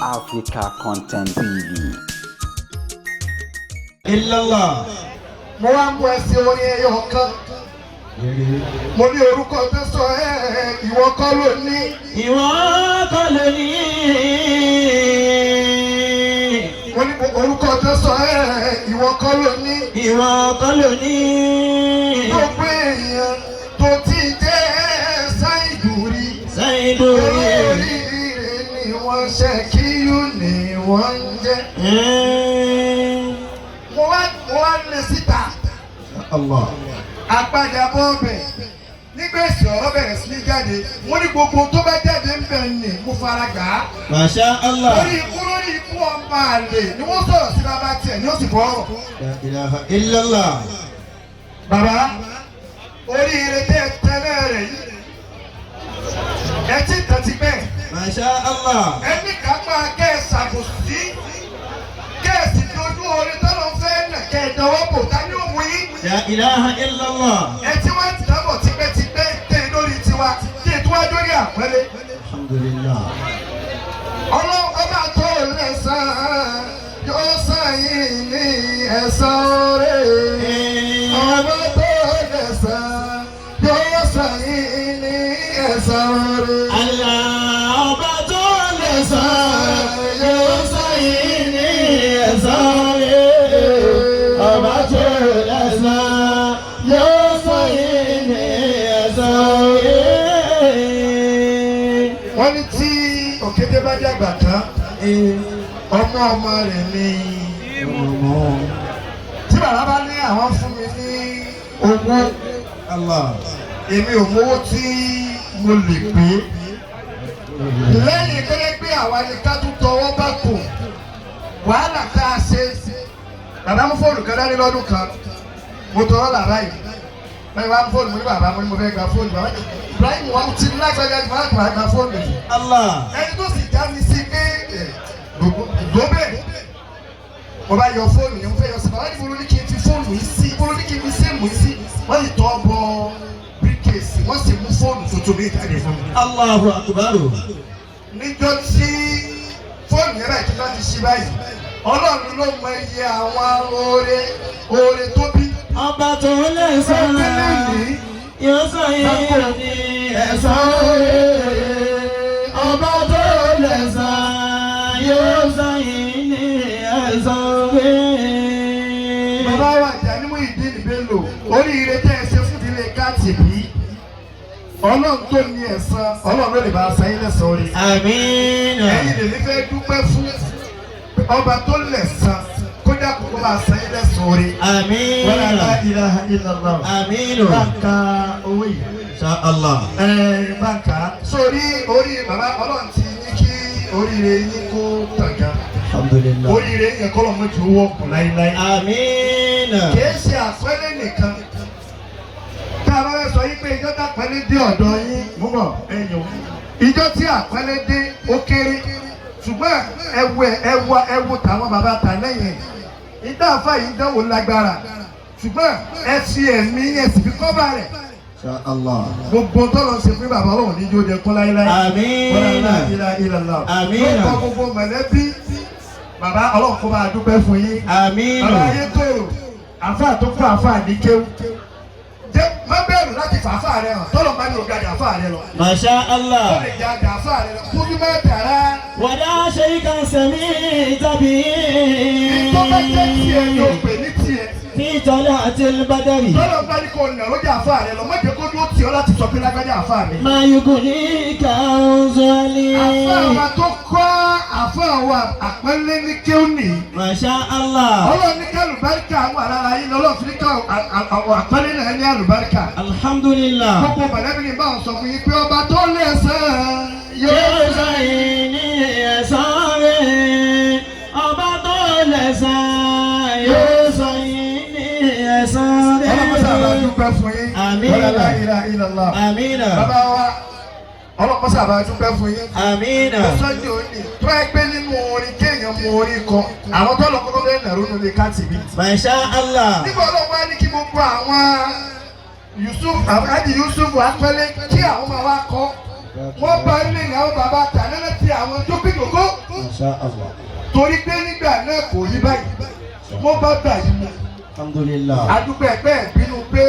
Africa Content TV. Illallah. Mo wá mú ẹsẹ̀ orin ẹyọ kan. Mo ní orúkọ tó sọ ẹ, ìwọ kọ́ ló ní. Ìwọ kọ́ ló ní. Mo ní orúkọ tó sọ ẹ, ìwọ kọ́ ló ní. Ìwọ kọ́ ló ní. Gbogbo èèyàn tó ti jẹ́ ṣáìdù rí. Ṣáìdù rí. Oríire ni wọ́n ṣe kíyù ni wọ́n ń jẹ́. Mo wá lé síta. Allah. Àpadàbọ̀ ọbẹ̀ nígbà èsì ọ̀rọ̀ bẹ̀rẹ̀ sí ní jáde, wọ́n ní gbogbo tó bá jáde ń bẹ̀ ní mo fara gbà á. Masha Allah. Lórí ikú, lórí ikú, ọmọ àlè ni wọ́n sọ̀rọ̀ sí bàbá tiẹ̀ ní ó sì bọ́ ọ̀rọ̀. La ilaha illallah. Bàbá, oríire tẹ́ ẹ tẹ́lẹ̀ rẹ̀ yìí, ẹ ti tẹ̀tí bẹ́ẹ̀. Masha Allah. Ẹni kápá kẹ́ ẹ ṣàbòsí, kẹ́ ẹ sì dojú orin tọ́lọ́ fẹ́ nà, kẹ́ ẹ dọwọ́ bò, ta ní òun yín. La ilaha illallah. Ẹ tí wọ́n ti dábọ̀ tipẹ́tipẹ́ tẹ̀ lórí tiwa tí ètò wá lórí àpẹẹrẹ. Alhamdulillah. Ọlọ́run ọba tó lẹ́sàn-án yóò sàn yín ní ẹ̀san oore. Ọba tó lẹ́sàn-án yóò sàn yín ní ẹ̀san oore. Allah, ọba tó lè san yóò san yín ní ẹ̀san rẹ̀. Ọba tó lè san yóò san yín ní ẹ̀san rẹ̀. Wọ́n ní tí òkété bá dàgbà tán, ọmọ ọmọ rẹ̀ ni. Tí bàbá bá ní àwọn fún mi ní owó, Allah. èmi ò mówó tí mo lè pé lẹ́yìn kẹ́lẹ́ pé àwa ni ká tún tọwọ́ bá kù wàhálà tá a ṣe. Bàbá mú fóònù kan dání lọ́dún kan, mo tọrọ làbá yìí báyìí, wàá mú fóònù. Mo ní bàbá, mo ní mo fẹ́ gba fóònù. Bàbá Ibrahim wa ti lágbájá ní wàá gba fóònù yìí. Allah. Ẹni tó sì já mi sí pé gbogbo mo bá yọ fóònù yẹn, mo fẹ́ yọ sí. Bàbá ní mo ní kí n fi fóònù yìí sí, mo ní kí n fi SIM yìí sí. Wọ́n sì tọ́ bọ briefcase, wọ́n sì mú fóònù tuntun mi jáde fún mi. Allahu akbar. Níjọ́ tí fóònù yẹn báyìí tó bá ti ṣí báyìí, Ọlọ́run ló mọ iye àwọn oore oore tó bí. Ọba tó lè san yóò san yín ní ẹ̀san rẹ̀. Ọba tó lè san yóò san yín ní ẹ̀san rẹ̀. Bàbá wa Àjàní Muyideen Bello, oríire tẹ́ ẹ ṣe fún ìdílé káàtì bí, Ọlọ́run tó ní ẹ̀san, Ọlọ́run ló lè bá a san yín lẹ́san orí. Àmín. Ẹ̀yin lèmi fẹ́ dúpẹ́ fún. Ọba tó lẹ̀san, kódà kó bá a san yín lẹ́san orí. Àmín. Wala la ilaha illallah. Àmín. Báńkà owó yìí. Insha Allah. Ẹ báńkà sórí orí bàbá. Ọlọ́run ti ní kí oríire yín kó tàn gan. Alhamdulillah. Oríire yẹn kọ́ lọ́mọ ju owó ọkùn láíláí. Àmín. Kìí ṣe àpẹẹrẹ nìkan tá a bá fẹ́ sọ yín pé ìjọ tá àpẹẹrẹ dé ọ̀dọ̀ yín mú bọ̀ ẹ̀yìn o. Ìjọ tí àpẹẹrẹ dé ó kéré, ṣùgbọ́n ẹwù ẹwù ẹwù tàwọn bàbá tà lẹ́yìn ìdá àfa yìí dánwò lágbára, ṣùgbọ́n ẹ fi ẹ̀mí ẹ sì fi kọ́ba rẹ̀. Insha Allah. Gbogbo tọ́lọ̀ ṣe fún bàbá, Ọlọ́run ní yóò jẹ kún láíláí. Àmín. Wala ilaha illallah. Àmín. Lórúkọ gbogbo mọ̀lẹ́bí bàbá, Ọlọ́run kó bá a dúpẹ́ fún yín. Àmín. Bàbá ayé tòrò, àfa tó fún àfa ní kéwú jẹ́, má bẹ̀rù láti fà àfa rẹ hàn. Tọ́lọ̀ bá ní o gàdà àfa rẹ lọ. Masha Allah. Ó lè jẹ́ àgà àfa rẹ lọ kúrú mẹ́tàrá. ولا شيئا سمعت به Tó bá jẹ́ tiẹ̀ ló pè ní tiẹ̀. في طلعة البدر. Tọ́lọ̀ bá ní kò nà ló jẹ́ àfa rẹ lọ, má jẹ́ kó dúró tì ọ́ láti sọ pé lágbájá àfa mi. ما يغنيك عن زعلي. Àfa wa tó kọ́ àfa wa àpẹ́lẹ́ ní kéwù nìyí. ما شاء الله. Ọlọ́run ní kálùbáríkà àwọn àrárá yìí lọ́lọ́run fi ní ká àwọn àpẹ́lẹ́ náà ní àlùbáríkà. الحمد لله. Gbogbo mọ̀lẹ́bí ni báwọn sọ fún yín pé ọba tó lẹ́sàn yóò Yóò san yín ní ẹ̀san rẹ̀. Ọba tó lẹ̀san yóò san yín ní ẹ̀san rẹ̀. Ọlọ́run sábà dúpẹ́ fún yín. Àmín. Wala la ilaha illallah. Àmín. Bàbá wa, ọlọ́run sábà dúpẹ́ fún yín. Àmín. Ó sọ́jú òní tó ẹ gbé nínú orin kéèyàn mú orin kan, àwọn tó lọ kọ́kọ́ bẹ́ẹ̀ nàró nílé káàtì mi. Masha Allah. Nígbà Ọlọ́run wá ní kí gbogbo àwọn Yusuf Alhaji Yusuf Apẹ́lẹ́ kí àwọn máa wá kọ́, wọ́n bá ilé ìyàwó bàbá tànẹ́lẹ́ ti àwọn tó bí gbogbo. Masha Masha Allah. Torí pé nígbà náà kò rí báyìí, wọ́n bá gbà yìí mu. Alhamdulillah. Adúgbò ẹgbẹ́ ìbínú pé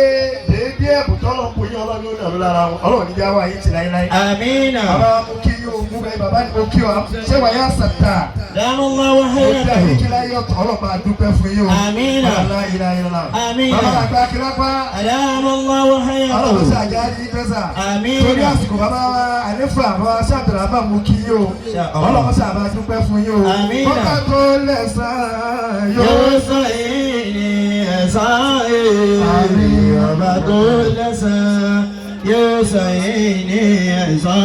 déédéé ẹ̀bùn tọ́lọ̀ ń bò yín, Ọlọ́run ó dàrú lára wọn. Ọlọ́run níjà wá yín ti láéláé. Amina. Bàbá, mo kí yín o, mú bẹ́ẹ̀ bàbá ni mo kí o, ṣé wàá yá sàtà. Dáhùn Mo dá yín hayatahu. kí láyé ọ̀tọ̀, ọlọ́pàá adúpẹ́ fún yín o. Amina. Ọlọ́lá ìlà ìlà. Amina. Bàbá àgbà kílápá. Adáhùn Ọlọ́run sí hayatahu. àjà yín pẹ́sà. Amina. Torí àsìkò, bàbá wa àlefa, bàbá sàbẹ̀rẹ̀ bá mo kí yín o. Ọlọ́run sí àbá dúpẹ́ fún yín o. Amina. Kọ́kà tó lẹ̀sán yóò Yóò sọ yìí ní ẹ̀san èrè, ọba tó lẹ́san yóò sọ yìí ní ẹ̀san.